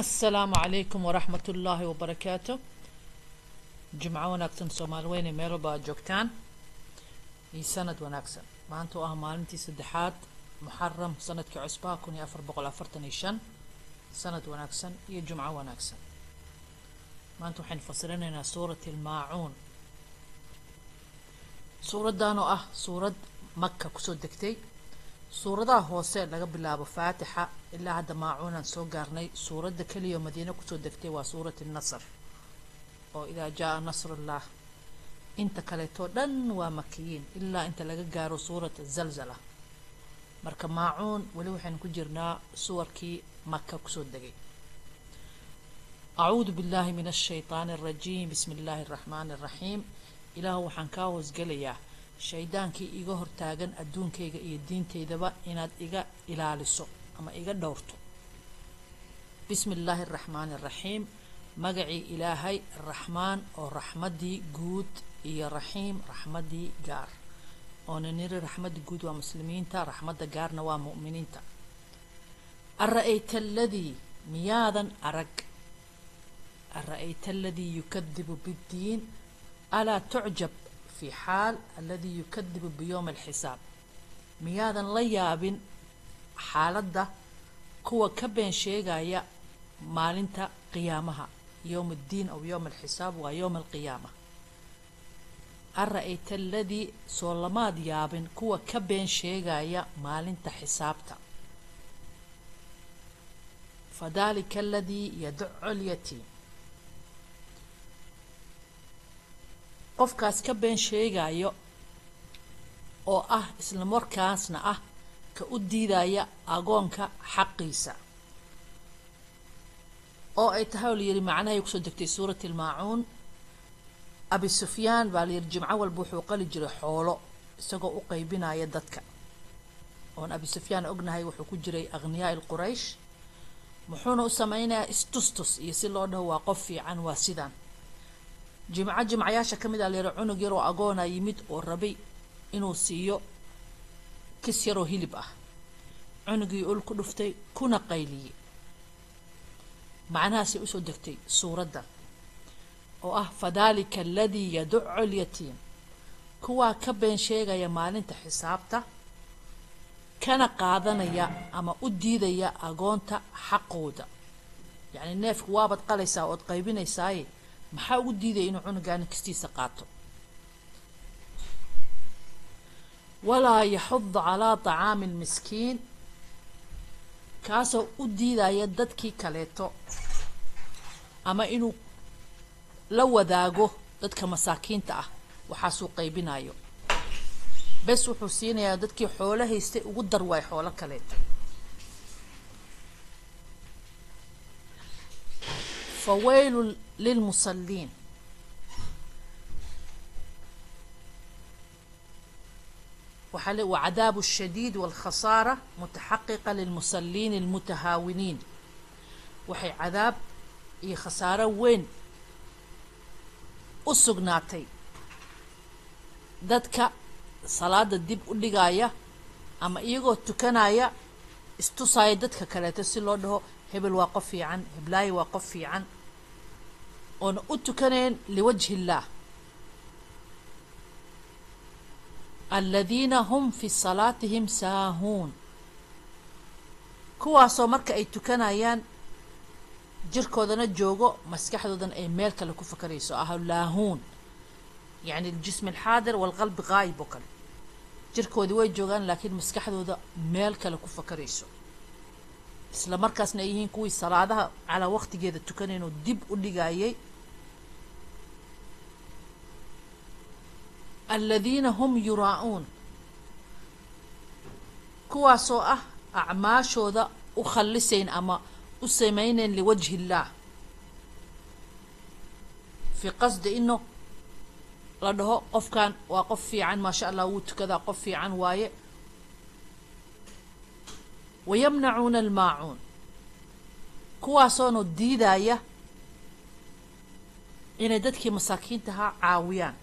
Asalaamu calaykum waraxmat ullaahi wabarakaatu. Jimco wanaagsan Soomaali weyne, meel walba aad joogtaan, iyo sanad wanaagsan. Maanta oo ah maalintii saddexaad Muxaram, sanadkii cusbaa 1445. Sanad wanaagsan iyo jumco wanaagsan. Maanta waxaynu fasirinaynaa suurat Almaacuun, suuraddan oo ah suurad Maka kusoo degtay. Suuradaha hoose laga bilaabo Faatixa ilaa hadda Maacuunaan soo gaarnay. Suuradda keliya oo Madiine kusoo degtay waa suurat Nasr oo idaa jaa nasrullah. Inta kaleetoo dhan waa makiyiin ilaa inta laga gaaro suurat Zalzala. Marka Maacuun weli waxaynu ku jirnaa suwarkii Maka kusoo degay. Acuudu billahi min ashaytaani alrajiim. Bismi illaahi araxmaani araxiim. Ilaahu, waxaan kaa hoosgelayaa shaydaankii iga hortaagan adduunkayga iyo diintaydaba inaad iga ilaaliso ama iga dhowrto. Bismi illaahi araxmaani araxiim. Magacii Ilaahay Raxmaan oo raxmaddii guud iyo Raxiim raxmaddii gaar, oona niri raxmadda guud waa muslimiinta, raxmadda gaarna waa mu'miniinta. Ara-ayta aladii, miyaadan arag? Ara-ayta aladii yukadibu biddiin, alaa tucjab fi xaal aladii yukadibu biyowmi alxisaab. Miyaadan la yaabin xaaladda kuwa ka been sheegaya maalinta qiyaamaha? Yowm addiin aw yowm alxisaab waa yowm alqiyaama. Ara-ayta aladii, soo lamaad yaabin kuwa ka been sheegaya maalinta xisaabta? Fadalika aladii yaducu lyatiim, qofkaas ka been sheegayo oo ah isla markaasna ah ka u diidaya agoonka xaqiisa, oo ay tahay oo la yihi macnahay kusoo degtay suurat Almaacuun. Abi Sufyaan baa la yihi jimco walba wuxuu qali jiray xoolo isagoo u qaybinaya dadka. Oon Abi Sufyaan ognahay wuxuu ku jiray akhniyaa Quraysh. Muxuuna u sameynayaa? Istustus iyo si loo dhaho waa qof fiican. Waa sidaan jimco jimcayaasha ka mid a la yihi cunug yaroo agoona yimid oo rabay inuu siiyo kis yaroo hilib ah. Cunugii ul ku dhuftay kuna qayliyey. Macnahaasay usoo degtay suuraddan oo ah fadalika aladii yaducu lyatiim, kuwaa ka been sheegaya maalinta xisaabta kana qaadanaya ama u diidaya agoonta xaqooda. Yacni neefku waabaad qalaysaa ood qaybinaysaaye, maxaa ugu diidaya inuu cunugaani kistiisa qaato? Walaa yaxudu calaa طacaami lmiskiin, kaasoo u diidaya dadkii kaleeto ama inuu la wadaago dadka masaakiinta ah waxaasuu qaybinayo. Bes wuxuu siinayaa dadkii xoolo haystay, ugu dar waay xoolo kaleeto. Fawaylu lilmusalliin, waxaa le wacadaabu الshadiid walkhasaara mutaxaqiqa lilmusalliin almutahaawiniin. Waxay cadaab iyo khasaaro weyn u sugnaatay dadka salaada dib u dhigaya ama iyagoo tukanaya istusaya dadka kaleeto si loo dhaho hebel waa qof fiican, heblaayo waa qof fiican, oona u tukanayn liwajhi illaah. Aladiina hum fi salaatihim saahuun, kuwaasoo marka ay tukanayaan jirkoodana joogo, maskaxdoodana ay meel kale ku fakarayso, ah laahuun, yacni aljism alxaadir walqalbi qaayib oo kale. Jirkoodii way joogaan laakiin maskaxdooda meel kale ku fakarayso, isla markaasna ay yihiin kuwii salaadaha calaa waqtigeeda tukanayn oo dib u dhigayay. Aladiina hum yuraa'uun, kuwaasoo ah acmaashooda u khallisayn ama u samaynayn liwajhi illaah, fii qasdi ino la dhaho qofkan waa qof fiican, maasha Allah, wuu tukadaa, qof fiican waaye. Wayamnacuuna almaacuun, kuwaasoona diidaya inay dadkii masaakiintahaa caawiyaan,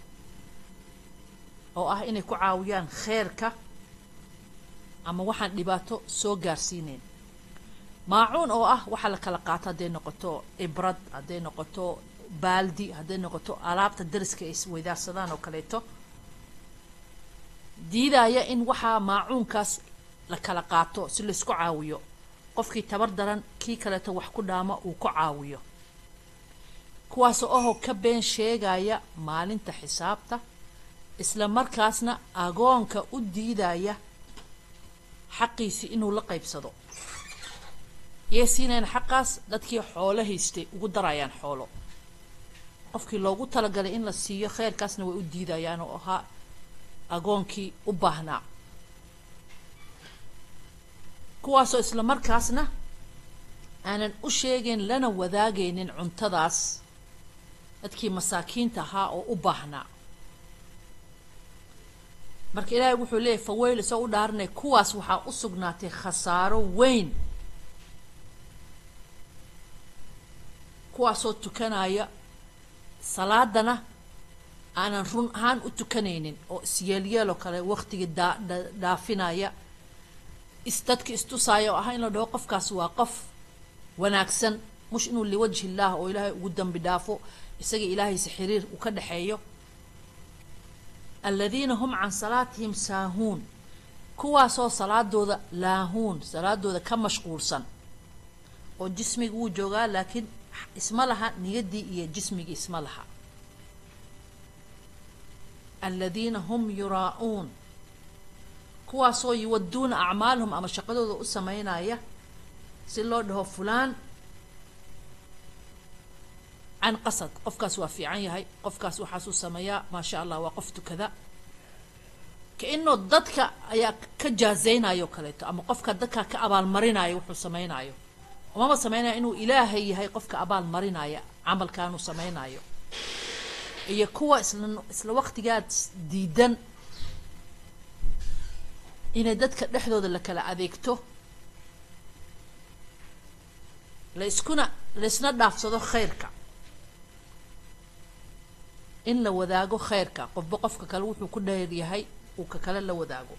oo ah inay ku caawiyaan kheerka ama waxaan dhibaato soo gaarsiineyn. Maacuun oo ah waxa la kala qaato, hadday noqoto ibrad, hadday noqoto baaldi, hadday noqoto alaabta dariska ay isweydaarsadaan oo kaleeto, diidaya in waxaa maacuunkaas la kala qaato si laisku caawiyo, qofkii tabar daran kii kaleeto wax ku dhaama uu ku caawiyo. Kuwaas oo ka been sheegaya maalinta xisaabta, isla markaasna agoonka u diidaya xaqiisi inuu la qaybsado. Yay siinayaan xaqaas? Dadkii xoolo haystay ugu darayaan xoolo. Qofkii loogu talagalay in la siiyo khayrkaasna way u diidayaan, oo ahaa agoonkii u baahnaa. Kuwaasoo isla markaasna aanan u sheegayn lana wadaagaynin cuntadaas dadkii masaakiinta ahaa oo u baahnaa. Marka Ilaahay wuxuu leeyahy faweyl, isoo u dhaaranay, kuwaas waxaa u sugnaatay khasaaro weyn, kuwaasoo tukanaya salaadana aanan run ahaan u tukanaynin, oo isyeelyeeloo kale waqtigii dhaafinaya, dadka istusaaya oo ah in la dhaho qofkaas waa qof wanaagsan, mush inuu liwajhi illaah oo Ilaahay ugu dambi dhaafo, isaga Ilaahaysa xiriir uu ka dhexeeyo. Aladiina hum can salaatihim saahuun, kuwaasoo salaadooda laahuun, salaadooda ka mashquulsan, oo jismiga wuu joogaa laakiin isma laha niyaddii iyo jismigii isma laha. Aladiina hum yuraa'uun, kuwaasoo yuwaduuna acmaalahum ama shaqadooda u sameynaya si loo dhaho fulaan can qasad, qofkaas waa fiican yahay, qofkaas waxaasuu sameeyaa, maasha Allah, waa qof tukada, kainoo dadka ayaa ka jaazaynayo kaleeto, ama qofka dadka ka abaalmarinayo wuxuu sameynayo, umama sameynaya inuu Ilaahay yahay qofka abaal marinaya camalkaanuu sameynayo. Iyo kuwa isla waqtigaad diidan inay dadka dhexdooda la kala adeegto, laisna dhaafsado khayrka, in la wadaago khayrka, qofba qofka kale wuxuu ku dheer yahay uu ka kale la wadaago.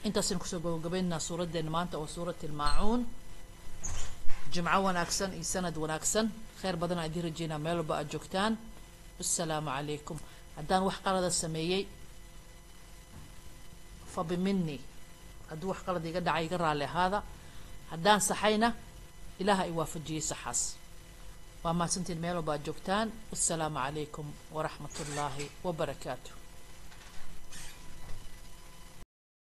Intaasaynu kusoo gabagabaynaynaa suuraddeena maanta oo suurat almaacuun. Jimco wanaagsan iyo sanad wanaagsan, khayr badan aan idiin rajeynaa meel walba aad joogtaan. Assalaamu calaykum. Haddaan wax qalada sameeyey fa bimini, hadduu wax qalad iga dhacay iga raalli ahaada, haddaan saxayna Ilaaha i waafajiyey saxaas. Waa mahadsantiin meel walba aad joogtaan. Assalaamu calaykum waraxmat ullaahi wabarakaatu.